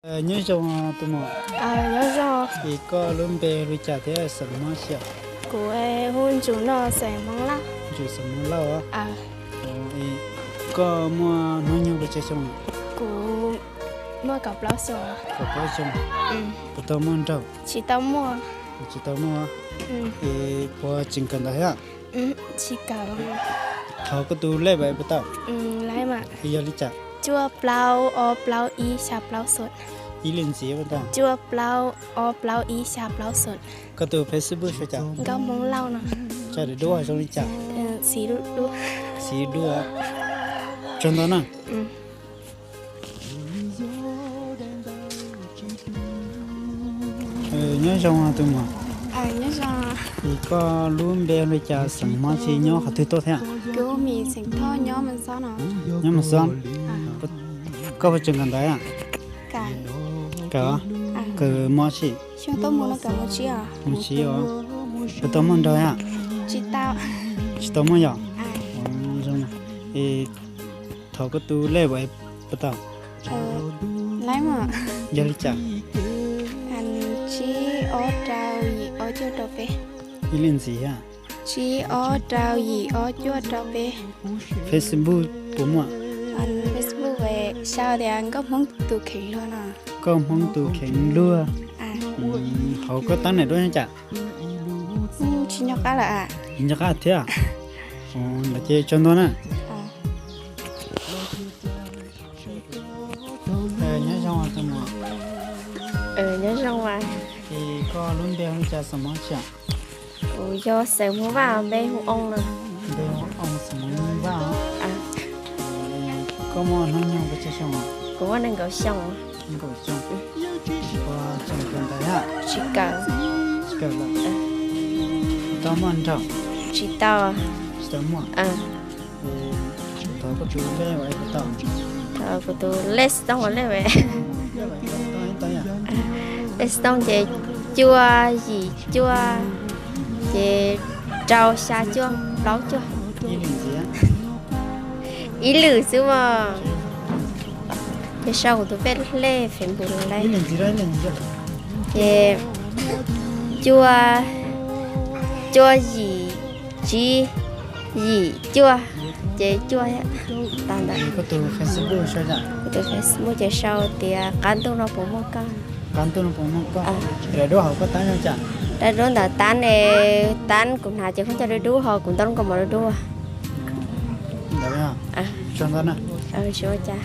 Nyob zoo tus muam. Nyob zoo. Es koj lub npe li cas thiab xeem Hmoob tsi? Kuv hu Ntsuj Noj, xeem Hmoob Lauj. Ntsuj, xeem Hmoob Lauj. Koj muaj hnub nyoog pes tsawg xyoo? Kuv muaj kaum plaub xyoo. Kaum plaub xyoo. Puas tau muaj nraug? Tsis tau muaj. Tsis tau muaj. Es puas tseem kawm ntawv thiab? Tsis kawm. Thov koj tus lej vas puas tau? Yog li cas? Cuaj plaub ob plaub ib xya plaub xoom. Ib leej ntxiv puas tau? Cuaj plaub ob plaub ib xya plaub xoom. Koj tus Facebook sau cas? Nkauj Hmoob Lauj no. Tso daim duab zoo li cas? Xim duab. Tsaug ntau na. Nyob zoo tus muam. Es koj lub npe li cas, xeem Hmoob tsi, nyob qhov twg tuaj thiab? Nyob Mos Xob. Koj puas tseem kawm ntawv? Kawm. Kawm mos tsi? Mos tsib os. Puas tau muaj nraug thiab? Tsis tau muaj yom? Es thov koj tus lej vas puas tau? Yog li cas? Tsib ob rau yim ob cuaj rau peb. Ib leej ntxiv thiab? Tsib ob rau yim ob cuaj rau peb. Facebook puas muaj? Facebook sau tias Nkauj Hmoob tus kheev luag no. Nkauj Hmoob tus kheev luag. Hauv koj tab daim duab nyob cas? Tsis nco qab lawm. Tsis nco qab thiab? Ntawd ces tsaug ntau na. Nyob zoo tus muam. Nyob zoo. Es koj lub npe hu li cas, xeem Hmoob tsi? Kuv yog xeem Hmoob Vaj, npe hu Oo no. Npe hu Oo, xeem Hmoob Vaj. Koj muaj hnub nyoog pes tsawg xyoo? Kuv muaj nees nkaum xyoo. Nees nkaum xyoo. Puas tseem kawm ntawv thiab? Tsis kawm. Tsis kawm lawm. Tau muaj nraug? Tsis tau. Tsis tau muaj. Thov koj tus lej vas puas tau? Thov kuv tus lej xov tooj, lej vas. Lej xov tooj ces cuaj yim cuaj, ces rau xya cuaj plaub cuaj. Ib lwm xwb mas. Ces sau kuv tus peb lej Facebook lawm. Ces cuaj, cuaj yim tsib yim cuaj, ces cuaj. Tag ntawd. Kuv tus Facebook ces sau tias qab ntuj no puas muaj koj. Qab ntuj no puas muaj koj. Daim duab hauv koj tab nyob cas? Daim duab ntawd tab ne, tab kuv hnav ces khaub ncaws dub dub ho kuv ntaub lub kaus mom dub dub. Ntawd, tsaug ntau na. Tsis ua cas.